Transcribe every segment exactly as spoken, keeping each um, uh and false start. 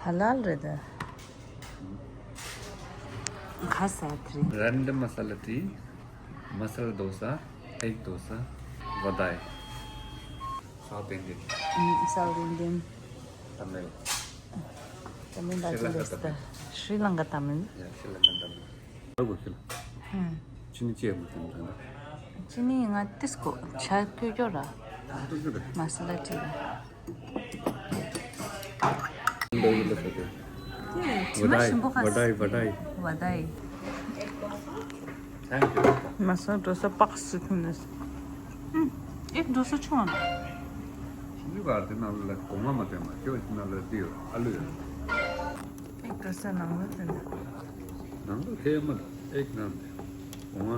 ཧ་ལ་ལ་རེད་ད། ཁ་ས་ཐི་རི། Random masala tea, masala dosa, egg dosa, vadai, South Indian. ཨུམ། South Indian. Tamil. Tamil Sri Lanka Tamil. Sri Lanka Tamil. Yeah, Sri Lanka Tamil. ཨུམ། ཅི་ནི་ཅི་ཡང་མི་ཐོན་ད། ཅི་ནི་ང་ཏིས་གོ་ཆ་ཁྱོད་ཁྱོད་ར། ཏིས་གོ་ར། མ་སི་ལ་ཏི་ར། འདོ་ཡི་ལ་ས་ཏེ། ཅི་མ་ཞིམ་པོ་ཁ། Vadai, vadai, vadai. Vadai. Thank you. མ་སོ་འགྲོ་ས་པགས་སུ་ཐུན་ནས། ཨུམ། ཨེ་འགྲོ་ས་ཆུང་བ། ཞིམ་པོ་ག་དེ་ནང་ལ་གོང་མ་མ་དེ་མ་ཁྱོད་ཀྱི་ནང་ལ་ཏི་ཡོད་ཨ་ལུ་ཡོད། ཨེ་འགྲོ་ས་ནང་ལ་དེ་འདྲ། ནང་ལ་ཐེ་མ་ཨེ་ནང་དེ། གོང་མ་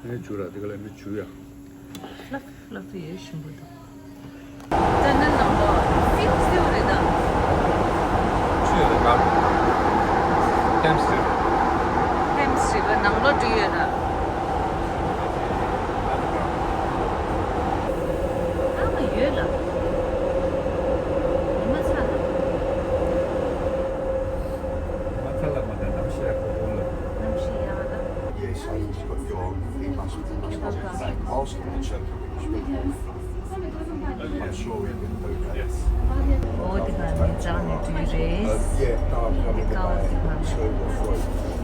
ཨེ་ཆུ་ར་དེ་ག་ལ་མི་ཆུ་ཡ། ལབ་ལབ་ཡེ་ཞིམ་པོ་འདུག་ད་ནི་ནང་ལོགས་སིམ་སིམ་རེད་ད། ཆུ་ཡོད་རེད་ག་ཐེམ་སི་རེད། ཐེམ་སི་རེད་པ། ནང་ལོགས་འགྲིག་ཡོད་ར། ཨ་མ་ཡོད་ལ། ཉི་མ་ཚ་ལ། ཉི་མ་ཚ་ལ་མ་ད་གནམ་གཤིས་ཡག་པོ་འདུག་ལ། གནམ་གཤིས་ཡག་ལ། Yes, I just got your email. Also, I'm sure we can do that. ཨོ་དེ་ག་ནི་ཅང་ནི་དུས་རེད། Yeah, no, I'm coming. དེ་ག་ཨོ་དེ་ག་ནི། So, before.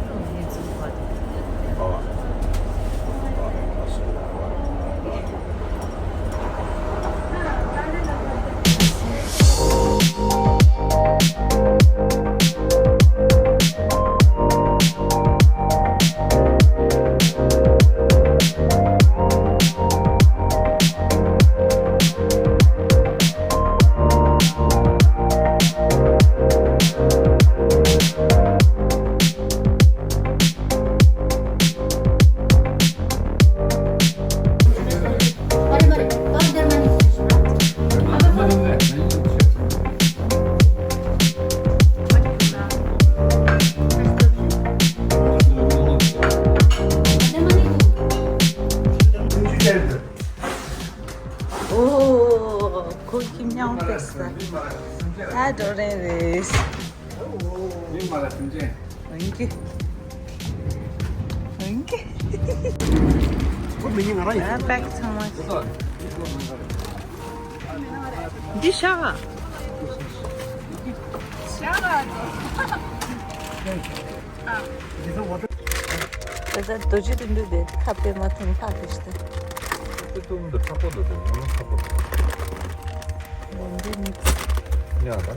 ཨོ་ཡེ་ཙུ་བ། All right. All right, I'll see you later. ཨོ། ཁོ་ཁྱིམ་ཉམས་ཕེབས་ས། ད་འགྲོ་རན་རེད། མི་མ་ལ་སེམས་ཅན། འོན་ཀྱི། འོན་ཀྱི། ཁོ་མི་ཉིད་ང་རང་ཡིན། ཨ་པེག་ཚང་མ། འདི་ཤ་ག་ཤ་ག་ད་ལྟ་རྡོ་རྗེ་བདུད་འདུལ་དེ་ཁ་དཔེ་མ་ཐོན་ཕག་གི་ཤི་ད། ཏུ་ཏུ་འདི་ཁྲག་པོ་འདུག་དེ་ངོ་ཁྲག་པོ་འདུག་འདི་མིག་ཡ་ད་ཁ་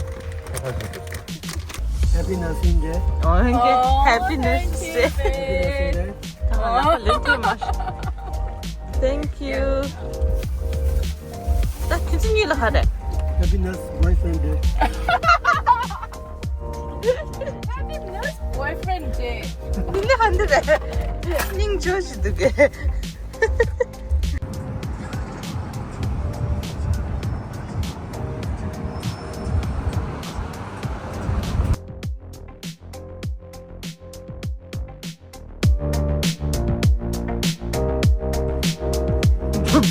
ཁ་ཞིག་འདུག Happy nursing day. Oh, okay. Oh, happy nursing day. Happy nursing day. Thank you. ད་ཁྱེད་ཚོ་གཉིས་ལ་ཧ་རེད། Happy nurse boyfriend day. Happy nurse boyfriend day. འདི་ལ་ཧ་འདི་རེད། སྙིང་རྗེ་ཞིག་འདུག་གས།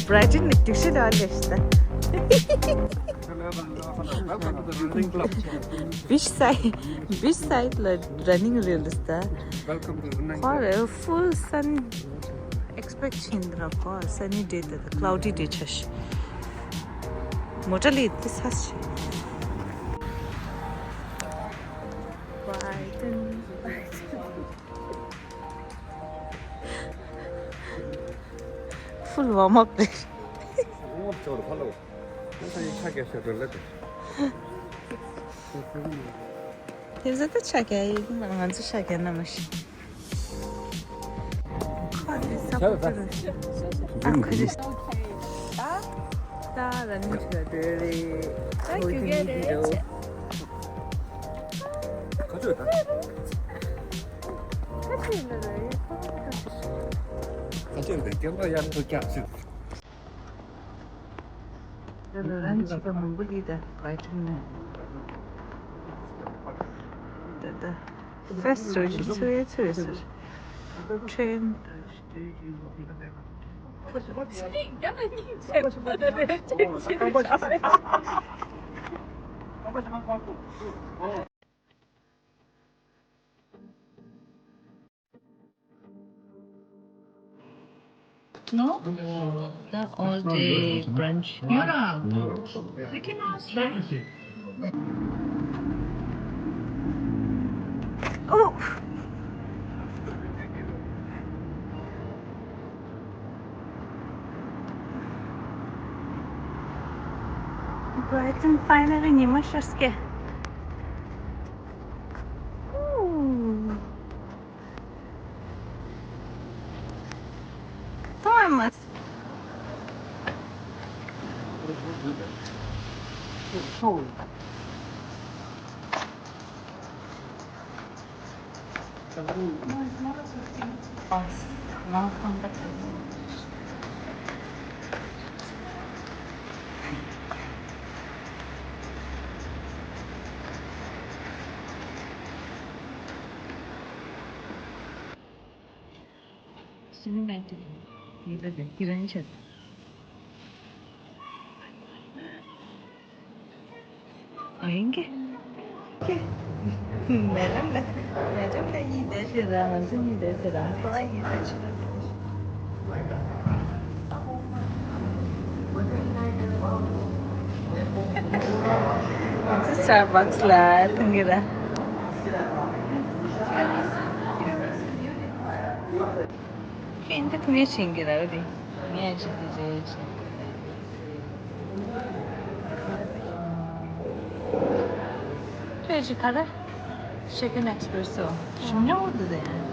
Brighton ནས་དུས་ཤི་ལ་ལས་ཤི་ད། Beach side, beach side ལ་running རེད་ལ་ད། Welcome to Running Club. ཧོ་རེ་full sun expect བྱིན་ར་ཁོ། Sunny day ད་cloudy day ཆ་ཤི། མོ་ཊ་ལི་དེ་ས་ཤི། Brighton, Brighton. Full warm up རེད། Warm up བྱས་རོགས་ཧ་ལོ། ང་ཚོ་ཡི་ཆ་རྒྱ་ཤ་འགྲོ་ལེ་དེ། དེ་ཚོ་ད་ཆ་རྒྱ་ཡིན་མ་ང་ཚོ་ཆ་རྒྱ་ན་མ་ཤི། ཁ་དེ་ས་པོ་ཏི་རེད། ཨ་ཁ་དེ། ད་ད་ད་ནི་ཆ་རྒྱ་རེད། ད་རྒྱུ་རྒྱ་རེད། ཁ་ཆོས་ད། ཁ་ཆོས་ད་ད་ཡོད། ཁ་ཆོས་ད་སྐད་པ་ཡར་ཐོག་རྒྱག་ཅིག་ད་ལོ་རང་ཅིག་ག་མང་པོ་ལི་ད་བའི་ཁྲིམས་ནས། ད་ད་ཕེ་སི་རོ་ཅིག་ཚུ་ཡེ་ཚུ་ཡེ་ཟེར། ཁྲེན། No? The all day brunch. Yeah. Pretty nice, right? Oh! Brighton finally ཉི་མ་ཤར་སྐད། Ooh. Thomas. Starbucks ལ་ཐོན་གི་ར། ཁྱོད་འདི་ཐུག་ཡས་བྱིན་གི་ར་འོ་དེ། ངས་ཅི་འདི་རེད་བྱིན་གི་ར། ཁྱོད་ཅི་ག་རེ། Shaken espresso ཞིམ་ཉོ་འོ་དེ་རེད།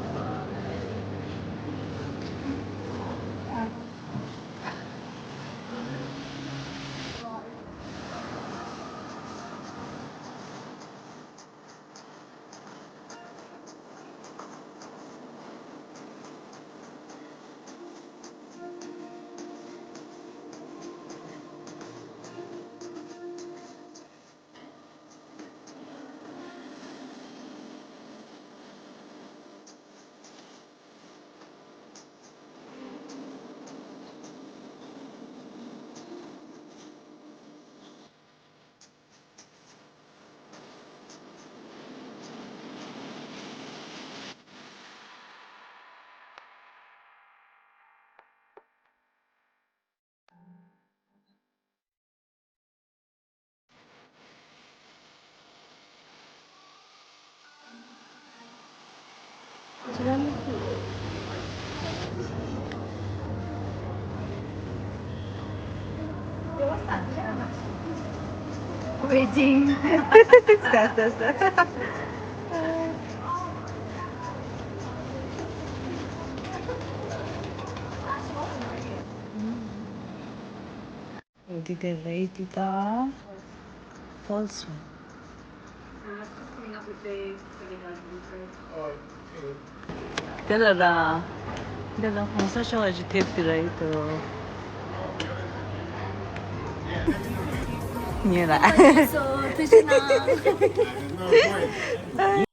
Waiting. འདི་དེ་རེད་འདི་ད། False one. དེ་ལ་ར། འདི་ལ་གོང་ས་མཆོག་ལ་ཅིག་ཐེབས་ཏེ་ར་ཡིན་དོ། ཉེ་ར། So, this is now.